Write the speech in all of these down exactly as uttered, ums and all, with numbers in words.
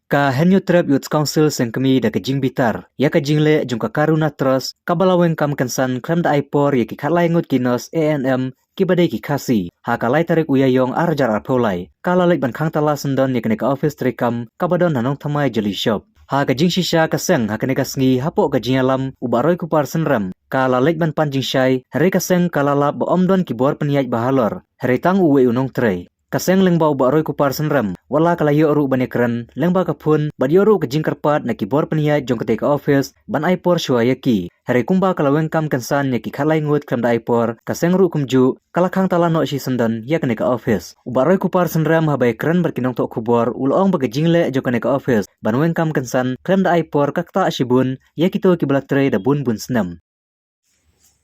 Ka Hynñiewtrep Youth Council Seng Kmie da ka jingbitar ïa ka jingleh jong ka Karuna Trust kaba la weng kam kynsan khlem da ai por ïa ki khatlai ngut ki nurse A N M kiba dei ki Khasi. Ha ka lai tarik u Ïaïong ar hajar arphew lai ka la leit ban khang tala syndon ïa kane ka office treikam kaba don ha Nongthymmai Jyllishop. Ha ka jingshisha ka seng ha kane ka sngi hapoh ka jingïalam u Bah Roykupar Synrem ka la leit ban pan jingshai, hynrei ka seng ka la lap ba ym don ki bor pynïaid ba halor, hynrei tang uwei u nongtrei. Ka seng lyngba u Bah Roykupar Synrem, wat la ka la ïoh ruh ban ïakren lyngba ka phone bad ïoh ruh ka jingkyrpad na ki bor pynïaid jong katei ka office ban ai por shuwa ïa ki. Hynrei kumba ka la weng kam kynsan ïa ki khatlai ngut khlem da ai por, ka seng ruh kumjuh ka la khang tala noh shi syndon ïa kane ka office. U Bah Roykupar Synrem haba ïakren bad ki nongthoh khubor u la ong ba ka jingleh jong kane ka office ban weng kam kynsan khlem da ai por ka ktah shibun ïa kito kiba la trei da bun bun snem.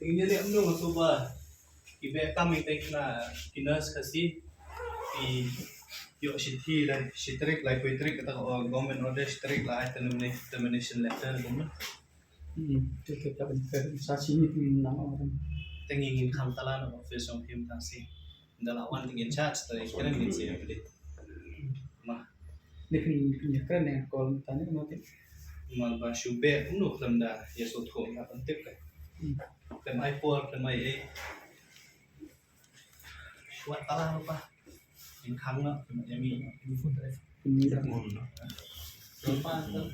Te ngin ïaleh kumno nga sngewbha ki beh kam ïa ki nurse Khasi, ki ïoh shithi da shi tarik, laiphew tarik, kata ka, oh, government order, shi tarik la ai termina-, termination letter kumno. Hmm, te, te, te, te, sa shi ni, hmm, nang, oh. Te ngin, ngin khang tala na office jong phim tang shi. Nda la wan te ngin chat, te kren ngin shu ïa phi. Ma. Ni phin, phin ïa kren ne call tang ne ma te. Ma ba shu beh kumno khlem da ïa shu thoh ïa pynthut ka. Hmm. Khlem ai por, khlem ai ei. Shuwa tala ruh pa. Ngin khang noh, khlem ïa mih. Hmm. Ruh pa, ruh pa.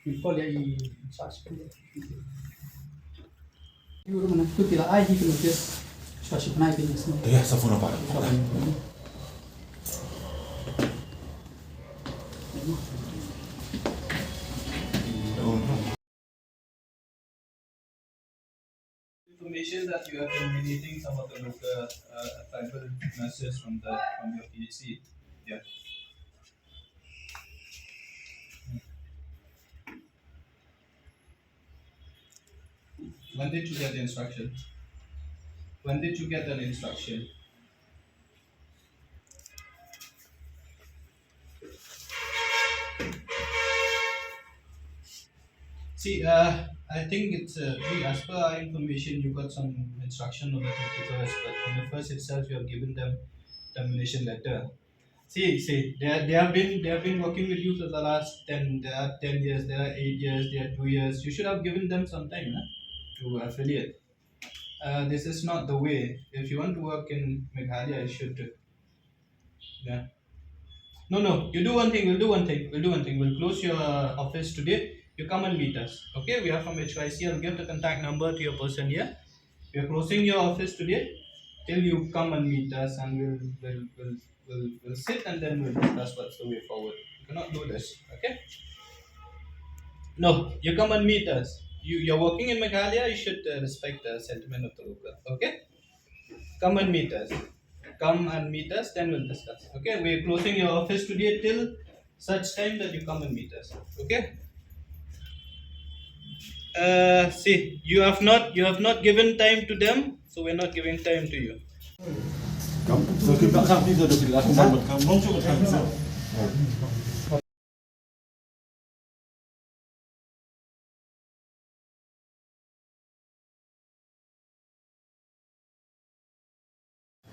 Ngin call ïa i sa shi. Yu ruh mana tu ki la ai hi ki notice. Shuwa shi pynai ki notice. Te sa phone apa? Shuwa phone. Information that you are terminating some of the local, uh, tribal nurses from the, from your P H C. Yeah. When did you get the instruction? When did you get an instruction? See, uh, I think it's, uh, we, as per our information, you got some instruction on the thirty-first, but on the first itself, you have given them termination letter. See, see, they, they have been, they have been working with you for the last ten, there are ten years, there are eight years, there are two years. You should have given them some time, huh, to affiliate. Uh, this is not the way. If you want to work in Meghalaya, you should, yeah. No, no, you do one thing, we'll do one thing, we'll do one thing. We'll close your office today. You come and meet us. Okay, we are from H Y C. I'll give the contact number to your person here. We are closing your office today till you come and meet us, and we'll, we'll, we'll, we'll, we'll sit and then we'll discuss what's the way forward. You cannot do this, okay? No, you come and meet us. You, you're working in Meghalaya, you should, uh, respect the sentiment of the local, okay? Come and meet us. Come and meet us, then we'll discuss. Okay, we're closing your office today till such time that you come and meet us. Okay? Uh, see, you have not, you have not given time to them, so we're not giving time to you.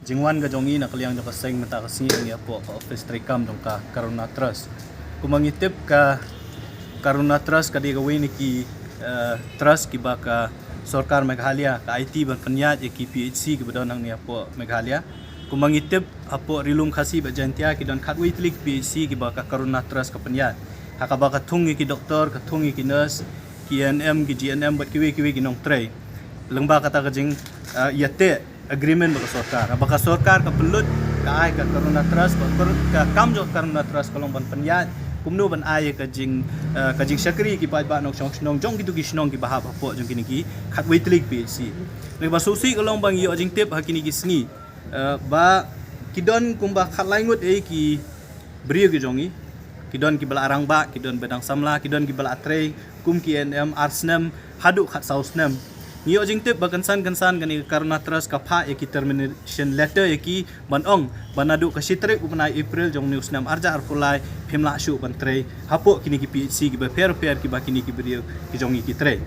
Jingwan ka jong ngi na ka liang jong ka seng mynta ka sngi ngi hapoh ka office treikam jong ka Karuna Trust. Kumba ngi tip ka Karuna Trust ka dei kawei na ki, eh, trust kiba ka sorkar Meghalaya ka aiti ban pynïaid ïa ki P H C kiba don hangne hapoh Meghalaya. Kumba ngi tip hapoh Ri Lum Khasi bad Jaintia ki don khatwei tylli ki P H C kiba ka Karuna Trust ka pynïaid. Ha kaba ka thung ïa ki doktor, ka thung ïa ki nurse, ki A N M, ki G N M bad kiwei kiwei ki nongtrei. Lyngba kata ka jing, ah, ïateh agreement bad ka sorkar. Haba ka sorkar ka pynlut, ka ai ka Karuna Trust, ka kar-, ka kam jong ka Karuna Trust ka long ban pynïaid kumno ban ai ka jing, ah, ka jingshakri ki paidbah nongshong shnong jong kito ki shnong kiba hap hapoh jong kine ki khatwei tylli ki P H C. Ngi ba sngewsih ka long ba ngi ïoh jingtip ha kine ki sngi, eh, ba ki don kumba khatlai ngut ei ki briew ki jong ngi. Ki don kiba la rangbah, ki don ba dang samla, ki don kiba la trei kum ki A N M ar snem haduh khatsaw snem. Ngi ïoh jingtip ba kynsan kynsan kane ka Karuna Trust ka phah ïa ki termination letter ïa ki ban ong ba naduh ka shi tarik u bnai April jong une u snem ar hajar arphew lai phim lah shuh ban trei hapoh kine ki P H C kiba pher pher kiba kine ki briew ki jong ngi ki trei.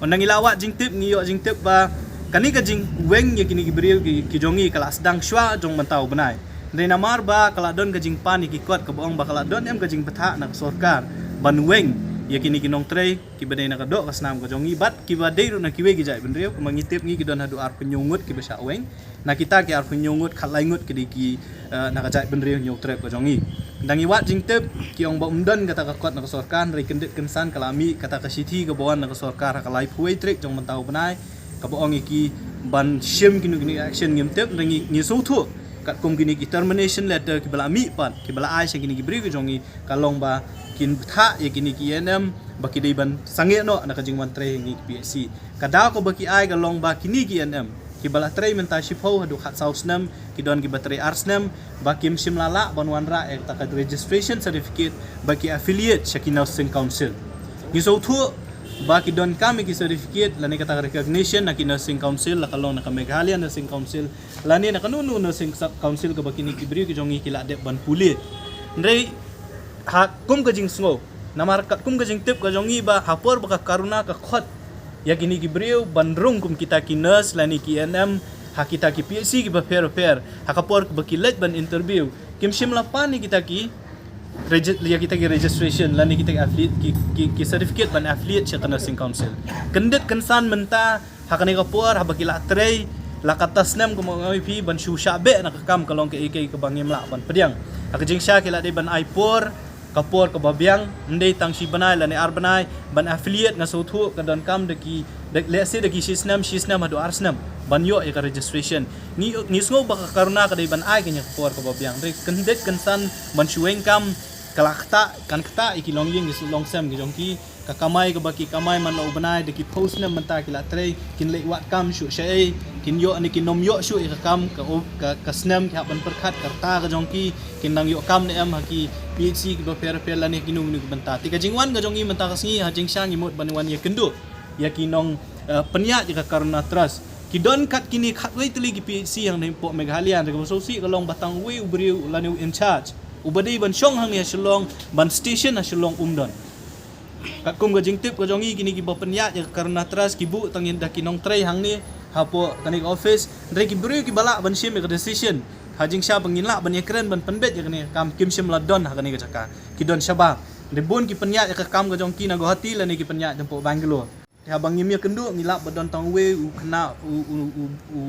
Ynda ngi la wad jingtip ngi ïoh jingtip ba kane ka jingweng ïa kine ki briew ki, ki jong ngi ka la sdang shuwa jong mynta u bnai. Hynrei namar ba ka la don ka jingpan ïa ki kot kaba ong ba ka la don em ka jingbthah na ka sorkar ban weng ïa kine ki nongtrei kiba dei na ka doh ka snam ka jong ngi bad kiba dei ruh na kiwei ki jaitbynriew, kumba ngi tip ngi ki don haduh arphew hynñiew ngut kiba shah weng. Na kita ki arphew hynñiew ngut, khatlai ngut ki dei ki, eh, na ka jaitbynriew Hynñiewtrep ka jong ngi. Dang ïa wad jingtip, ki ong ba ym don kata ka kot na ka sorkar, hynrei kyndit kynsan ka la mih kata ka shithi kaba wan na ka sorkar ha ka laiphew wei tarik jong mynta u bnai, kaba ong ïa ki ban shim kino kino action ngim tip, hynrei ngi, ngi sngewthuh katkum kine ki termination letter kiba la mih pat, kiba la ai sha kine ki briew ki jong ngi, ka long ba kin bthah ïa kine ki E N M ba ki dei ban sangeh noh na ka jingwan trei ha kine ki P H C. Ka daw kaba ki ai ka long ba kine ki E N M kiba la trei mynta shiphew haduh khatsaw snem, ki don kiba trei ar snem, ba kim shym la lah ban wanrah ïa kata ka registration certificate ba ki affiliate sha ki nursing council. Ngi sngewthuh ba ki donkam ïa ki certificate lane kata ka recognition na ki nursing council, la ka long na ka Meghalaya Nursing Council lane na kano kano nursing council kaba kine ki briew ki jong ngi ki la dep ban pule. Hynrei ha kum ka jingsngew, namar katkum ka jingtip ka jong ngi ba ha por ba ka corona ka khot ïa kine ki briew ban rung kum kita ki nurse lane ki E N M ha kita ki P H C kiba pher pher, ha ka por ba ki leit ban interview, kim shym la pan ïa kita ki regi-, ïa kita ki registration lane kita ki affiliate, ki, ki, ki certificate ban affiliate sha ka nursing council. Kyndit kynsan mynta ha kane ka por haba ki la trei la katta snem, kumba nga ong ïa phi, ban shu shah beh na ka kam ka long kaei kaei kaba ngim lah ban pdiang. Ha ka jingshisha ki la dei ban ai por, ka por kaba biang, ym dei tang shi bnai lane ar bnai ban affiliate. Nga sngewthuh ka donkam da ki, da, lehse da ki shi snem, shi snem haduh ar snem ban ïoh ïa ka registration. Ngi, ngi sngew ba ka corona ka dei ban ai kane ka por kaba biang. Hynrei kyndit kynsan ban shu weng kam, ka la ktah, kan ktah ïa ki longïing, ïa ki longsem ki jong ki. Ka kamai kaba ki kamai man la u bnai da ki phew snem mynta ki la trei, kin leit wad kam shuh shaei, kin ïoh ne kin ym ïoh shuh ïa ka kam, ka, ka, ka snem ki hap ban pyrkhat ka rta ka jong ki, kin nang ïoh kam ne em ha ki P H C kiba pher pher lane ha kino kino ki bynta. Te ka jingwan ka jong ngi mynta ka sngi, ha jingshisha ngi mut ban wan ïakynduh ïa ki nong, eh, pynïaid ïa ka Corona Trust. Ki don kat kine khatwei tylli ki P H C hangne hapoh Meghalaya, hynrei kaba sngewsih ka long ba tang uwei u briew lane u in charge uba dei ban shong hangne ha Shillong, ban station ha Shillong, um don. Katkum ka jingtip ka jong ngi, kine kiba pynïaid ïa ka Corona Trust ki buh tang ïa da ki nongtrei hangne hapoh kane ka office. Hynrei ki briew kiba lah ban shim ïa ka decision ha jingshisha ba ngin lah ban ïakren ban pynbeit ïa kane ka kam, kim shym la don ha kane ka jaka. Ki don shabar. Hynrei bun ki pynïaid ïa ka kam ka jong ki na Guwahati lane ki pynïaid hapoh Bangalore. Te haba ngim ïakynduh, ngi lap ba don tang uwei u khynnah u, u, u, u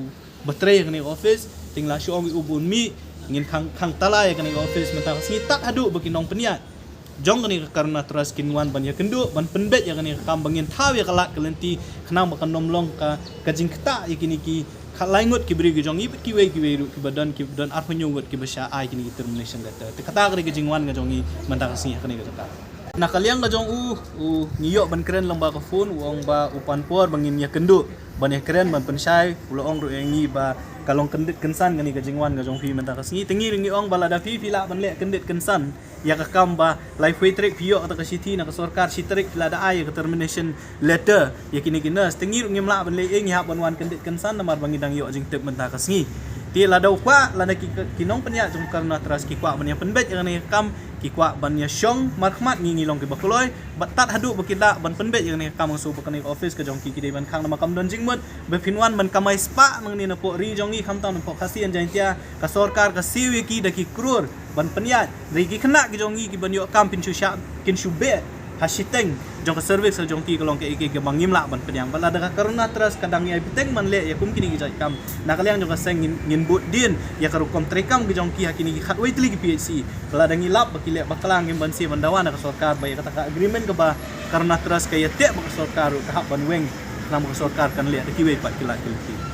ba trei ha kane ka office. Te ngi la shu ong ïa u ba un mih, ngin khang, khang tala ïa kane ka office mynta ka sngi tad haduh ba ki nongpynïaid jong kane ka Corona Trust kin wan ban ïakynduh, ban pynbeit ïa kane ka kam, ba ngin thaw ïa ka lad ka lynti, khnang ba kan ym long ka, ka jingktah ïa kine ki khatlai ngut ki briew ki jong ngi bad kiwei kiwei ruh kiba don, kiba don arphew hynñiew ngut kiba shah ai kine ki termination letter. Te kata ka dei ka jingwan ka jong ngi mynta ka sngi ha kane ka jaka. Na ka liang ka jong u, u, ngi ïoh ban kren lyngba ka phone, u ong ba u pan por ba ngin ïakynduh ban ïakren ban pynshai. U la ong ruh ïa ngi ba ka long kyndit kynsan kane ka jingwan ka jong phi mynta ka sngi. Te ngi ruh ngi ong ba lada phi, phi lah ban leh kyndit kynsan ïa ka kam ba laiphew tarik phi ïoh kata ka shithi na ka sorkar, shi tarik phi la da ai ïa ka termination letter ïa kine ki nurse. Te ngi ruh ngim lah ban leh ei, ngi hap ban wan kyndit kynsan namar ba ngi dang ïoh jingtip mynta ka sngi. Te lada u kwah, lada ki, ki nongpynïaid jong ka Corona Trust ki kwah ban ïa pynbeit ïa kane ka kam, ki kwah ban ïa shong markhmat, ngi, ngi long kiba kloi. Bad tad haduh ba ki lah ban pynbeit ïa kane ka kam, nga sngew ba kane ka office ka jong ki, ki dei ban khang namar kam don jingmut ba phin wan ban kamai spah nangne napoh ri jong ngi, khamtam napoh Khasi and Jaintia. Ka sorkar ka siew ïa ki da ki klur ban pynïaid. Hynrei ki khynnah ki jong ngi kiban ïoh kam kin shu shah, kin shu beh ha shiteng jong ka service ka jong ki, ka long kaei kaei kaba ngim lah ban pdiang. Bad lada ka Corona Trust ka dang ïai bteng ban leh ïa kum kine ki jait kam, na ka liang jong ka seng ngin, ngin bud dien ïa ka rukom treikam ki jong ki ha kine ki khatwei tylli ki P H C. Lada ngi lap ba ki leh bakla, ngim banse ban dawa na ka sorkar ba ïa kata ka agreement kaba Corona Trust ka ïateh bad ka sorkar ruh ka hap ban weng, khnang ba ka sorkar kan leh da kiwei pat ki lad ki lynti.